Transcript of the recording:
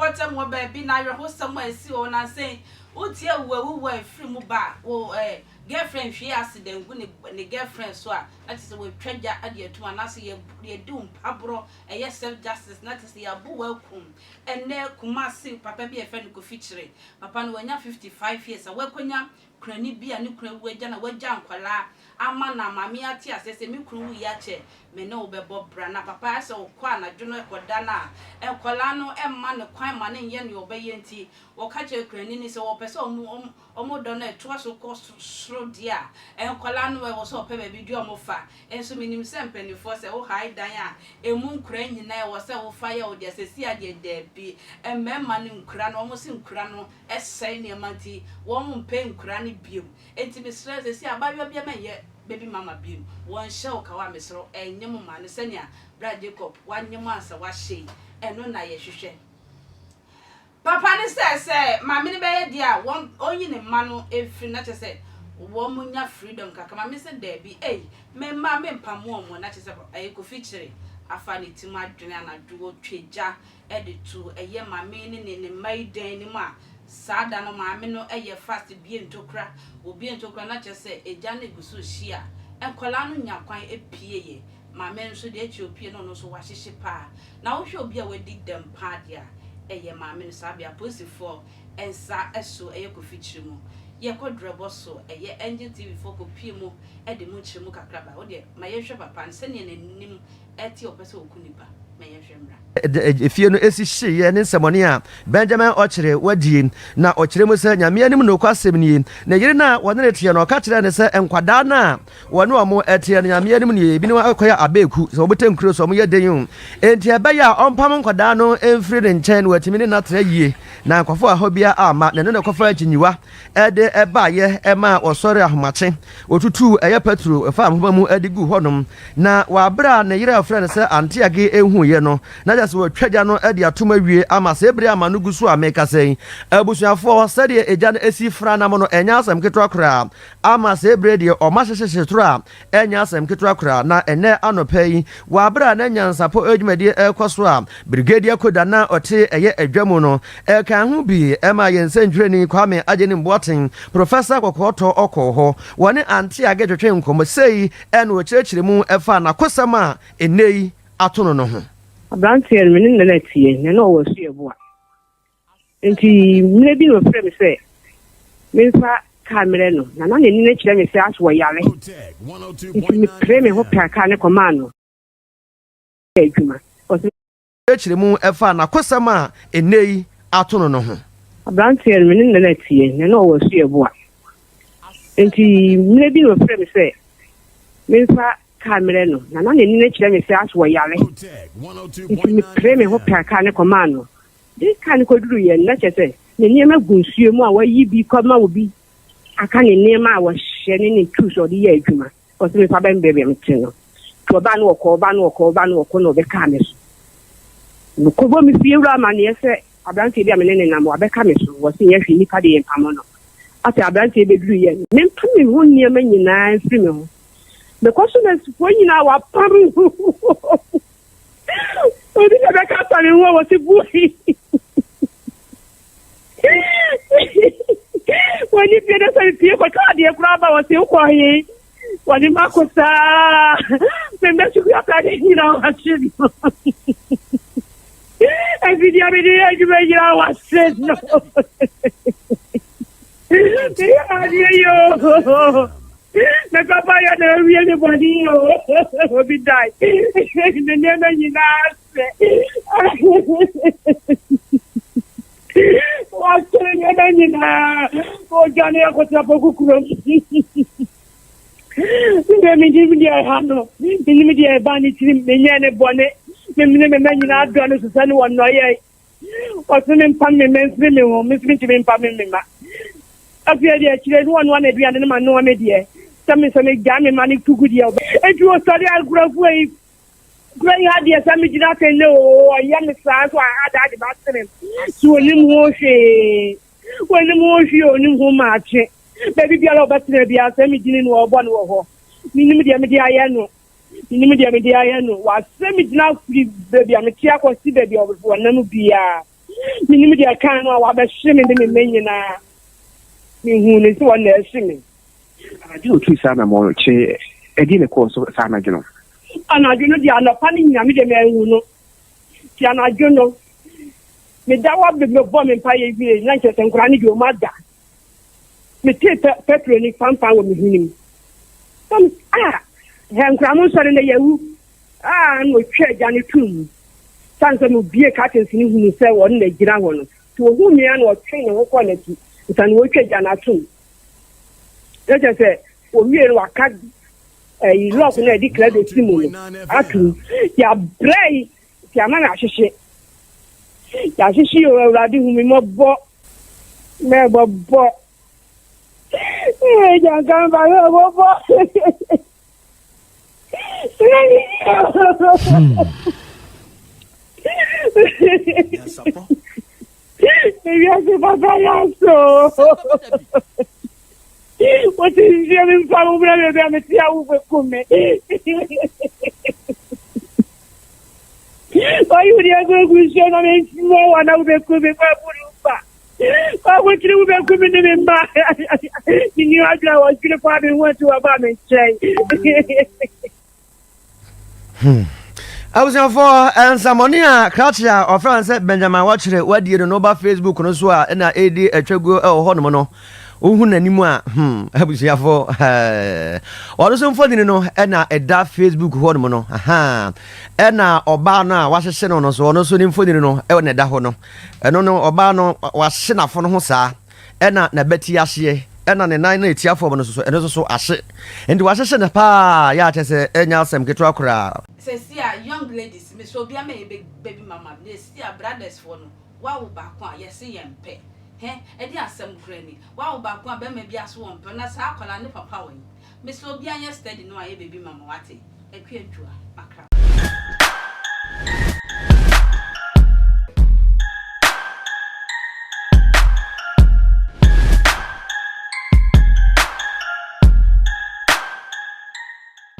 mpɔtam wɔ baabi na awerɛhosɛm a ɛsi wɔ hɔ nansa yi, wotie awuawuwu a ɛfiri mu ba a, wo eh, girlfriend hwie acid gu ne, ne girlfriend so a, na kyerɛ sɛ wɔatwa gya de atum anaasɛ yɛ, yɛdi wo mpaborɔ, ɛyɛ self justice, na kyerɛ sɛ yɛabo wo akum. Ɛnnɛ Kumasi papa bi a yɛfrɛ no Kofi Kyere, papa no wanya 55 years a wakonya kunani bi a ne kunu awu agya na wagya nkwadaa ama na maame ate aseɛ sɛ me kunu wuiɛ akyɛ me ne wo bɛbɔ bra na papa ayɛ sɛ ɔkɔ anadwo no ɛkɔda no a nkwadaa no mma no kwan ma no nyɛ nea ɔbɛyɛ nti wɔka kyerɛ kunani no sɛ wɔpɛ sɛ wɔn wɔn dɔ no ɛtoa so kɔ soro deɛ a nkwadaa no ɛwɔ sɛ ɔpɛ baabi de wɔn fa. Nso menim sɛ mpanimfoɔ sɛ wo hae dan a ɛmu nkura nyinaa ɛwɔ sɛ wofa yɛ wo deɛ sɛsi adeɛ daabi mmarima no nkura no wɔn se nkura no ɛsɛe nneɛma nti wɔn mpɛ nkura no biom. Enti mesrɛ sɛsi abaayewa bi mɛnyɛ baby mama biom wɔnhyɛ wo kawa mesrɛ ɛnyɛ mo ma no sɛnea bra Jacob wanyɛ mo ansa wahyɛ yi ɛno na yɛhwehwɛ. Papa ne sɛ sɛ maame no bɛyɛ deɛ a wɔn ɔnyi ne mma no mfiri na kyerɛ sɛ wɔn nya freedom kakra. Maame sɛ daabi ei me mma me mpamo wɔn na kyerɛ sɛ ɛyɛ Kofi Kyere afa ne ti mu adwene anadwo ɔtwa gya de to ɛyɛ maame ne ne ne mma yi dan no mu a saa da no maame no yɛ fast bue ntokura obue ntokura na kyerɛ sɛ egya no egu so hye a nkwadaa no nya kwan pie yɛ maame nso deɛ akyi opie no ɔno nso wahyehye paa na wohwɛ obi a wadi dɛm paa deɛ a ɛyɛ maame no saa bea apolisifoɔ nsa so ɛyɛ Kofi Kyere mu yɛkɔ drɛbɔ so ɛyɛ Angel TV foɔ kɔpie mu ɛde mu nkyerɛ mu kakra ba wodeɛ ma yɛhwɛ papa no sɛnea n'anim ɛte ɔpɛ sɛ ɔku nipa ma yɛhwɛ mmra. Efie no si hyeeɛ ne nsɛmmɔne a Benjamin Ɔkyere wadie. Na ɔkyerɛ mu sɛ Nyame anim nokwasɛm nie, ne yere no a wɔne no teɛ no, ɔka kyerɛɛ no sɛ nkwadaa no a wɔne wɔn teɛ no, Nyame anim nie, ebinom akɔyɛ abeeku, sɛ wɔbɛtɛ nkuro so, wɔyɛ den o. Enti ɛbɛyɛ a ɔmpam nkwadaa no mfiri ne nkyɛn na watumi ne no atra yie, na ankɔfa ɔhaw biara amma, na ɛno na ɛkɔfaa akyinyiwa de baeɛ maa wɔsɔree ahomakye, wɔtutuu ɛyɛ paturo faa mpoma mu de guu hɔnom. Na wɔ abere a ne yere a wɔfrɛ no sɛ Anteage huiɛ no, na kyerɛ sɛ wɔatwa gya no de atom awie ama saa bere a m'ano gu so a merekasa yi. Abusuafoɔ, sɛdeɛ egya no si fra nam no, ɛnyɛ asɛm ketewa koraa. Ama saa bere deɛ ɔma hyehyehye toro a, ɛnyɛ asɛm ketewa koraa. Na ɛnnɛ anɔpa yi, wɔ abere a na nyansapɔ dwumadie rekɔ so a Brigadier Koda na ɔte ɛyɛ adwa mu no, ɛkaa ho bi ma yɛn nsɛntwerɛni Kwame Agyenim Boateng, Professor Kɔkɔɔtɔ ɔkɔɔ hɔ. Wɔne Anteage twetwee nkɔmmɔ. Sei Ɛnna ɔkyerɛkyerɛ mu faa n'akosɛm a ɛnnɛ yi ato no no ho. Aberanteɛ no, me ne no na na ɛteɛ, na na ɔwɔ asuaboa. Enti mmerɛ bi na ɔfrɛɛ me sɛ memfa kaa mmerɛ no, na na n'ani no kyerɛ me sɛ aso ɔyare. Enti meperee me ho paa kaa no kɔmaa no adwuma. Ɔse. Kyerɛkyerɛ mu faa n'akosɛm a ɛnnɛ yi ato no no ho. Aberanteɛ no, me ne no na na ɛteɛ, na na ɔwɔ asuaboa. Enti mmerɛ bi na ɔfrɛɛ me sɛ memfa kaa mmerɛ no, na na n'ani no kyerɛ me sɛ aso ɔyare. Enti meperee me ho paa kaa no kɔmaa no. De kaa no kɔduruiɛ no, na kyerɛ sɛ ne nneɛma gu nsuo mu a wayi bi kɔma obi aka ne nneɛma a wɔhyɛ ne ne tools a ɔde yɛ adwuma. Ɔse memfa bɛ baabi a mete no. Nti ɔbaa no ɔkɔ, ɔbaa no ɔkɔ, ɔbaa no ɔkɔ na ɔbɛkaa me so. Mekɔbɔ me fie wura amanneɛ sɛ aberanteɛ bi a me ne no nam wabɛka me so. Wɔse nyɛ hwee, nnipa de yɛmpamo no. Afei aberanteɛ bɛduruiɛ no, mempa me ho nneɛma nyinaa mfiri me ho. Mekɔ so na sufoɔ nyinaa wapam Obi na bɛkasa me ho a wɔse bui. Wɔne fie no sɛ mepie kɔtɔ adeɛ koraa ba wɔse wokɔ he wɔde ma ko saa memmɛ sukuu atade nyina wahye no afidie a mede yɛ adwuma nyina wahye no meyɛ adeɛ yi o me papa yɛ na awie me bɔne o obi dae ne nneɛma nyinaa Wakyere nneɛma nyinaa. Ɔdwane akɔtena pɔku kurom. Mede menim deɛ ɛha no. Menim deɛ ɛba ne tirim. Menyɛ ne bɔne. Memene me mma nyinaa dɔ no so sɛ ne wɔnnɔyɛ. Ɔse mempa me mma mfiri me ho. Me nso mentumi mpa me mma. Afei deɛ akyire no wɔnoa n'aduane no ma noa me deɛ. Sɛ me sɛ megyaa me mma no tugu deɛ. Enti ɔsɔre ankorafoɔ yi Kura yi ha deɛ sɛ megyina ase nnɛ oo ɔyɛ me saa nso aha daa de basere so onim ho hwee onim ho hwee onim ho maakye baabi biara ɔbɛtena biara sɛ megyini no ɔbɔ no wɔ hɔ menim deɛ mede ayɛ no menim deɛ mede ayɛ no wasɛ megyina firi baabi a mete akɔsi baabi a wɔnam biara. Menim deɛ ɛkaa no a wabɛhye me ne me mma nyinaa. Mehuu no sɛ ɔno na ɛhye me. Anadwo na ɔtuu saa anammɔn no, kyerɛ ɛdeɛn na ɛkɔɔ so saa anadwo no? Anadwo no deɛ, anɔpa no nyinaa me deɛ manhu no. Nti anadwo no, meda hɔ mebɔɔ me mpaeɛ wiei na nkyerɛ sɛ nkwadaa no deɛ wɔn ada. Metee pɛ pɛtro ni pampan wɔ me hwene mu. Na me ah, hɛ nkwadaa mo nsɔre na yɛawu. Ah, na ɔtwa agya no too mu. Sane sɛ mebue curtains no hunu sɛ ɔno na gyina hɔ no. Nti ɔhuu me a na ɔtwe ne ho kɔɔ n'akyi. Nsa na ɔretwa agya no atom. Na kyerɛ sɛ wɔwie no waka ɛyi lɔk no a ɛde krado si mu no atom. Yɛabrɛ yi nti ama no ahyehye. Yɛahyehye o Awurade hu me mmɔbɔ. Mɛbɔbɔ. Ee gyankampa mɛbɔbɔ. Ewiase papa yɛ aso. Wote nsuo mi mfa wo mmerɛ baabi a mete a wobɛku me. Ɔyi wo deɛ kɔgu nsuo na memfumɔ wɔ na wobɛku me kɔaburu ba. Ɔwotiri wobɛku me ne me mma. Menni adwene a wɔdwene fa me ho nti wɔba me nkyɛn. Hmm. Abusuafoɔ, nsɛmmɔne a krakye a ɔfrɛ no sɛ Benjamin Wɔkyere wadie no no ba Facebook no so a ɛna ɛredi atwaguo wɔ hɔnom no, wohu n'anim a, hmm, abusuafoɔ, ɔno nso mfonini no ɛna ɛda Facebook hɔnom no, aha, ɛna ɔbaa no a wahyehye no no so, ɔno nso ne mfonini no ɛna ɛda hɔ no. Ɛno no, ɔbaa no, wahye n'afono ho saa, ɛna n'abati ahyeɛ, ɛna ne nan no ɛtia fam no nso so, ɛno nso so ahye. Nti wahyehye no paa, yɛ a kyerɛ sɛ ɛnyɛ asɛm ketewa koraa. Sɛsi a young ladies me sɛ obia mɛyɛ baby mama na ɛsi a brothers foɔ no wawo baako a yɛse yɛnpɛ hɛ ɛdeɛn asɛm koraa ni wawo baako a bɛma biaa so wɔnpɛ na saa akwadaa ne papa wɔ he mesrɛ obia nyɛ steady na wayɛ baby mama wate Akua Dua makra.